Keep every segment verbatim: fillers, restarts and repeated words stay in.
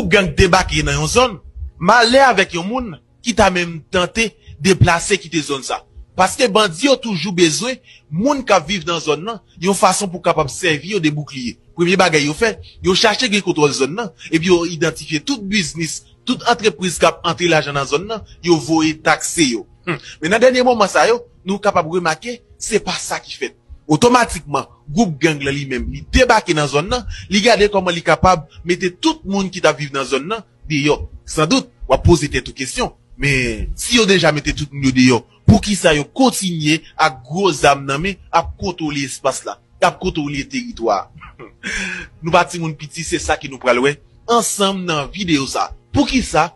Gwoup gang debake nan yon zòn, malè avèk yon moun ki ta menm tante deplase kite zòn sa. Paske bandi yo toujou bezwen moun k ap viv nan zòn nan, yon fason pou kapab sèvi yo de boukliye. Premye bagay yo fè, yo chache gen kontwòl zòn nan, epi yo idantifye tout biznis, tout antrepriz k ap antre lajan nan zòn nan, yo voye takse yo. Hmm. Men nan dènye moman sa yo, nou kapab remake, se pa sa ki fèt. Otomatikman, gwoup gang lan li menm, li debake nan zòn nan, li gade kòman li kapab mete tout moun ki t ap viv nan zòn nan deyò. Sandout, w ap poze tèt ou kesyon, men si yo deja mete tout moun yo deyò, poukisa yo kontinye ak gwo zam nan men ap kontwole espas la, ap kontwole teritwa a? Nou pa timoun piti, se sa ke nou pral wè ansanm nan videyo sa. Poukisa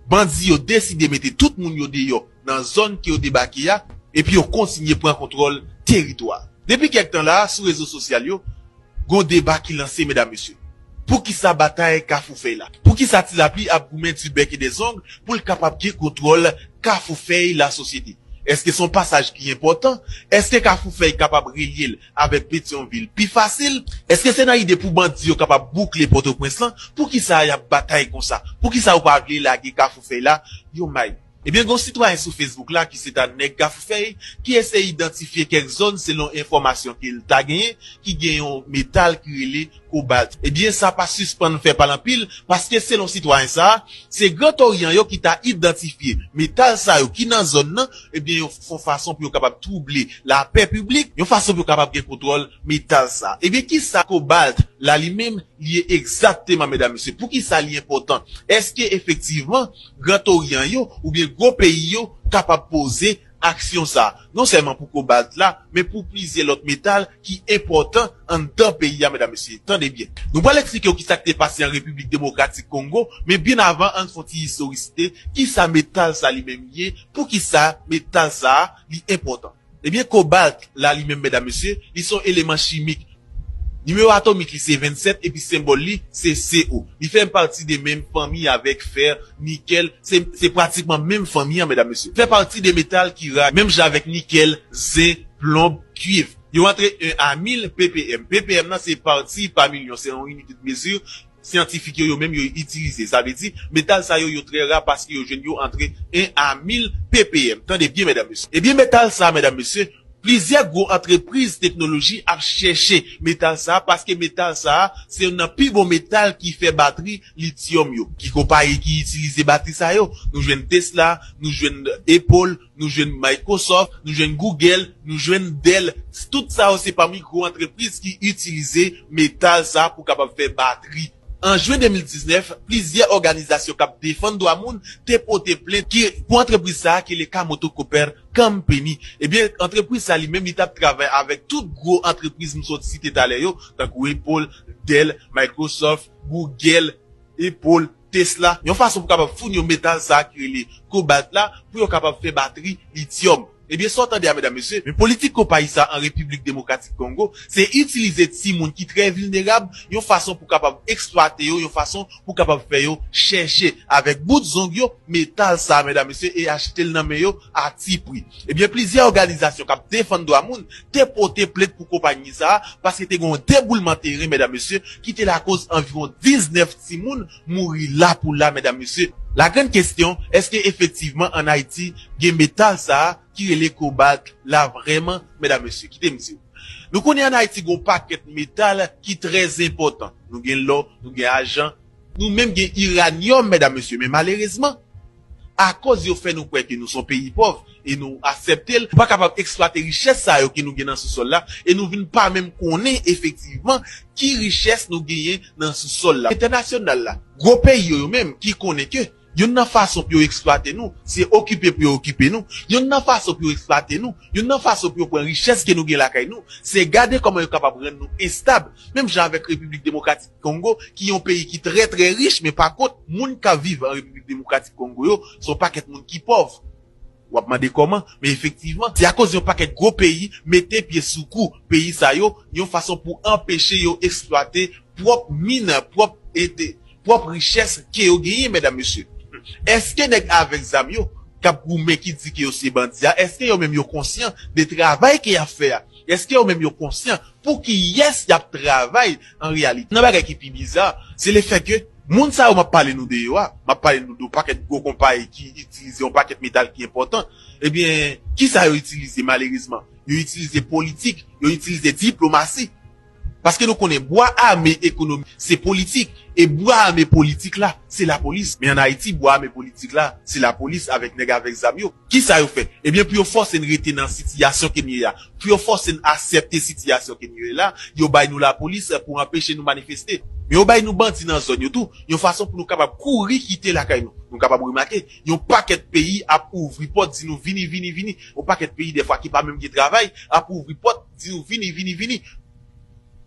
bandi yo deside mete tout moun yo deyò nan zòn ke yo debake a, epi yo kontinye pran kontwòl teritwa a? Depi kèk tan la, sou rezo sosyal yo, gon deba ki lanse, medam, mesye. Poukisa batay Kafou Fèy la? Poukisa Ti Lapli ap goumen du bec et des ongles pou l kapab gen kontwòl Kafou Fèy la sosyete? Èske se yon pasaj ki enpòtan? Èske Kafou Fèy kapab relye l avèk Petyonvil pi fasil? Èske se nan ide pou bandi yo kapab boukle Pòtoprens lan? Poukisa y ap batay konsa? Poukisa yo pa vle lage Kafou Fèy la yon may? Ebyen, gen yon sitwayen sou Facebook la ki se ta nèg Kafou Fèy, ki eseye idantifye kèk zòn selon enfòmasyon ke l ta genyen, ki gen yon metal ki rele kobalt. Ebyen, sa pa sispann fè pale anpil, paske selon sitwayen sa a, se Gran Toryan yo ki ta idantifye metal sa yo ki nan zòn nan, ebyen, yon, yon fason pou yo kapab twouble lapè piblik, yon fason pou yo kapab gen kontwòl metal sa a. Ebyen, kisa kobalt la li menm li ye egzakteman, medam, mesye? Poukisa li enpòtan? Èske efektivman Gran Toryan yo oubyen gwo peyi yo kapab poze aksyon sa a, non sèlman pou kobalt la, men pou plizyè lòt metal ki enpòtan anndan peyi a, medam, mesye? Tande byen. Nou pral eksplike w kisa k te pase an Repiblik Demokratik Kongo, men byen avan, ann fè yon ti istorisite, kisa metal sa li menm ye, poukisa metal sa a li enpòtan? Ebyen, kobalt la li menm, medam, mesye, li se yon eleman chimik. Nimewo atomik li se vennsèt epi senbòl li se C O. Li fè pati de menm fanmi avèk fè, nikèl, se, se pratikman menm fanmi an, medam, mesye. Fè pati de metal ki ra, menm jan avèk nikèl, zen, plonb, kwiv. Yo antre en a mil P P M. P P M nan se parti pa milyon, se yon inite de mezi syantifik yo, yo menm yo itilize. Sa vle di, metal sa yo, yo trè ra paske yo jwenn yo antre en a mil P P M. Tande byen, medam, mesye. Ebyen, metal sa, medam, mesye, plizyè gwo antrepriz teknoloji ap chèche metal sa a, paske metal sa a, se youn nan pi bon metal ki fè batri lityòm yo. Ki konpayi ki itilize batri sa yo? Nou jwenn Tesla, nou jwenn Apple, nou jwenn Microsoft, nou jwenn Google, nou jwenn Dell. Tout sa yo se pami gwo antrepriz ki itilize metal sa a pou kapab fè batri. An jen de mil diznèf, plizyè òganizasyon k ap defann dwa moun te pote plent ki, pou antrepriz sa a ki rele Kamoto Copper Company. Ebyen, antrepriz sa li menm, li t ap travay avèk tout gwo antrepriz m sot site talè yo, tankou Apple, Dell, Microsoft, Google, Apple, Tesla, yon fason pou kapab founi yo metal sa a ki rele kobalt la, pou yo kapab fè batri lityòm. Ebyen, sa w tande a, medam, mesye, men politik konpayi sa an Repiblik Demokratik Kongo, se itilize timoun ki trè vilnerab, yon fason pou kapab eksplwate yo, yon fason pou kapab fè yo chèche avèk bout zong yo metal sa a, medam, mesye, e achte l nan men yo a ti pri. Ebyen, plizyè òganizasyon k ap defann dwa moun te pote plent pou konpayi sa a, paske te gen yon deboulman teren, medam, mesye, ki te lakoz anviwon diznèf timoun mouri la pou la, medam, mesye. La grande question, èske efektivman ann Ayiti gen metal sa a ki rele kobalt la vrèman, medam, mesye? Kite m di w. Nou konnen ann Ayiti gen yon pakèt metal ki trè enpòtan. Nou gen lò, nou gen ajan, nou menm gen iranyòm, medam, mesye. Men malerezman, akoz yo fè nou kwè ke nou se yon peyi pòv e nou aksepte l, nou pa kapab eksplwate richès sa yo ke nou gen nan sousòl la, e nou vin pa menm konnen efektivman ki richès nou genyen nan sousòl la. Entènasyonal la, gwo peyi yo, yo menm ki konnen ke youn nan fason pou yo eksplwate nou, se okipe pou yo okipe nou. Youn nan fason pou yo eksplwate nou, youn nan fason pou yo pran richès ke nou gen lakay nou, se gade kòman yo kapab rann nou enstab, menm jan avèk Repiblik Demokratik Kongo, ki yon peyi ki trè, trè rich, men pa kont, moun k ap viv an Repiblik Demokratik Kongo yo, se yon pakèt moun ki pòv. W ap mande kòman, men efektivman, se akoz yon pakèt gwo peyi mete pye sou kou peyi sa yo, yon fason pou anpeche yo eksplwate pwòp min, pwòp ete, pwòp richès ke yo genyen, medam, mesye. Èske nèg avèk zam yo, k ap goumen, ki di ke yo se bandi a, èske yo menm yo konsyan de travay ke y ap fè a? Èske yo menm yo konsyan pou kiyès y ap travay an reyalite? Nan bagay ki pi biza, se lefètke Moun sa yo m ap pale nou de yo a, m ap pale nou de yon pakèt gwo konpayi ki itilize yon pakèt metal ki enpòtan. Ebyen, kisa yo itilize malerezman? Yo itilize politik, yo itilize diplomasi. Paske nou konnen bwa ame ekonomi se politik, e bwa ame politik la se lapolis. Men ann Ayiti, bwa ame politik la se lapolis avèk nèg avèk zam yo. Kisa yo fè? Ebyen, pou yo fòse n rete nan sitiyasyon ke n ye a, pou yo fòse n aksepte sitiyasyon ke n ye la, yo bay nou lapolis pou anpeche nou manifeste. Men yo bay nou bandi nan zòn yo tou, yon fason pou nou kapab kouri kite lakay nou. Nou kapab remake, yon pakèt peyi ap ouvri pòt, di nou vini, vini, vini. Yon pakèt peyi, dèfwa, ki pa menm gen travay, ap ouvri pòt, di nou vini, vini, vini.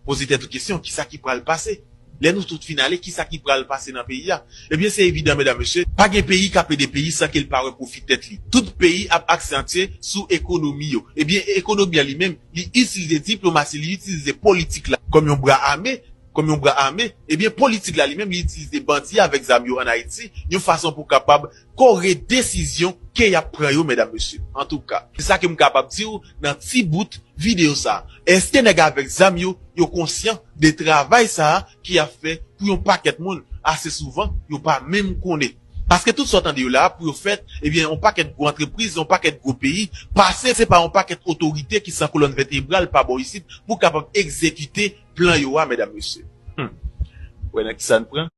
Poze tèt ou kesyon, kisa ki pral pase? Lè nou tout fin ale, kisa ki pral pase nan peyi a? Ebyen, se evidan, medam, mesye, pa gen peyi k ap ede peyi san ke l pa wè pwofi tèt li. Tout peyi ap aksantye sou ekonomi yo. Ebyen, ekonomi a li menm, li itilize diplomasi, li itilize politik la kòm yon bra ame, kòm yon bra ame. Ebyen, politik la li menm, li itilize bandi avèk zam yo ann Ayiti, yon fason pou kapab kore desizyon ke y ap pran yo, medam, mesye. Antouka, se sa ke m kapab di w nan ti bout videyo sa a. Èske nèg avèk zam yo, yo konsyan de travay sa a ke y ap fè pou yon pakèt moun? Ase souvan, yo pa menm konnen. Paske tout sa w tande yo la a, pou yo fèt, ebyen, yon pakèt gwo antrepriz, yon pakèt gwo peyi, pase se pa yon pakèt otorite ki san kolòn vètebral pa bò isit pou kapab egzekite plan yo a, medam, mesye. Hmm. Wè nan kisa n pran?